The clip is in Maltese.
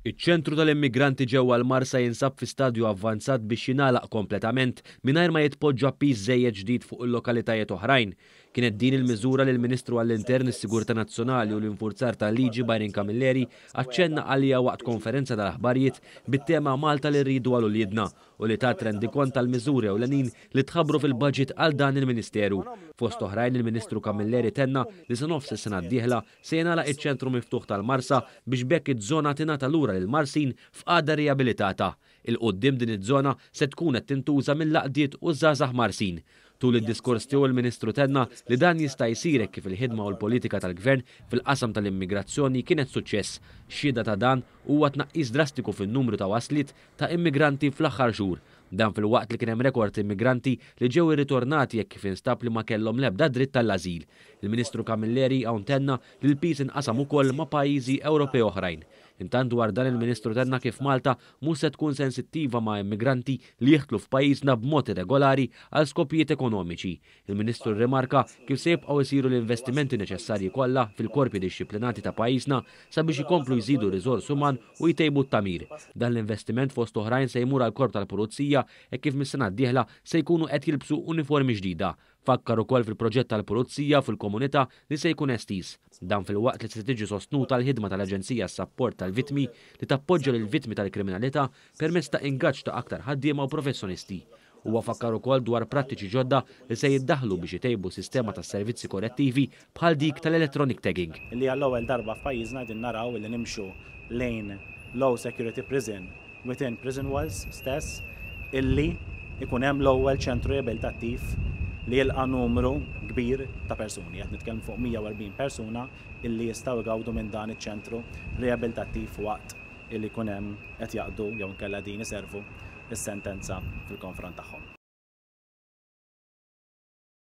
Iċ-ċentru tal-immigranti ġewwa l-Marsa jinsab fi stadju avvanzat biex jingħalaq kompletament mingħajr ma jitpoġġa piż żejjed ġdid fuq il-lokalitajiet oħrajn. Kienet din il-miżura li l-Ministru għall-Intern, is-Sigurtà Nazzjonali u l-Infurzar tal-Liġi Byron Camilleri aċċenna għaliha waqt konferenza tal-aħbarijiet bit-tema Malta li rridu għal uliedna u li tat rendikont tal-miżuri ewlenin li tħabbru fil-budget għal dan il-Ministeru. Fost oħrajn il-Ministru Camilleri tenna li sa nofs is-sena d-dieħla se jingħalaq iċ-ċentru miftuħ tal-Marsa biex b'hekk iż-żona tingħata lura lill-Marsin f'qagħda riabilitata. 'Il quddiem din iż-żona se tkun qed tintuża mill-għaqdiet u ż-żgħażagħ Marsin. Tul id-diskors tiegħu l-Ministru tenna li dan jista' jsir hekk kif il-ħidma u l-politika tal-Gvern fil-qasam tal-immigrazzjoni kienet suċċess. Xhieda ta' dan huwa tnaqqis drastiku fin-numru ta' wasliet ta' immigranti fl-aħħar xhur. Dan filwaqt li kien hemm rekord immigranti li ġew irritornati hekk kif instab li ma kellhom l-ebda dritt għall-ażil. Il-Ministru Camilleri hawn tenna li l-piż inqasam ukoll ma' pajjiżi Ewropej oħrajn. Intant dwar dan il-Ministru tenna kif Malta mhux se tkun sensittiva ma' immigranti li jidħlu f'pajjiżna b'mod irregolari għal skopijiet ekonomiċi. Il-Ministru rrimarka kif se jibqgħu jsiru l-investimenti neċessarji kollha fil-korpi dixxiplinati ta' pajjiżna sabiex ikomplu jżidu r-riżors uman u jtejbu t-tagħmir. Dan l-investiment fost oħrajn se jmur għall-Korp tal-Pulizija hekk kif mis-sena d-dieħla se jkunu qed jilbsu uniformi ġdida. Fakkar ukoll fil-proġett tal-Pulizija fil-komunità li se jkun estiż. Dan filwaqt li se tiġi sostnuta l-ħidma tal-Aġenzija għas-Sapport tal-Vittmi li tappoġġja lill-vittmi tal-kriminalità permezz ta' ingaġġ ta' aktar ħaddiema u professjonisti. Huwa fakkar ukoll dwar prattiċi ġodda li se jiddaħħlu biex itejbu s-sistema tas-servizzi korrettivi bħal dik tal-electronic tagging. Li għall-ewwel darba f'pajjiżna qegħdin naraw li nimxu lejn low security prison within prison walls stess illi jkun hemm l-ewwel ċentru riabilitattiv li jilqa' numru kbir ta' persuni. Qed nitkellmu fuq 140 persuna illi jistgħu jgawdu minn dan iċ-ċentru riabilitattiv waqt illi jkun hemm qed jaqdu jew inkella qegħdin iservu s-sentenza fil-konfront tagħhom.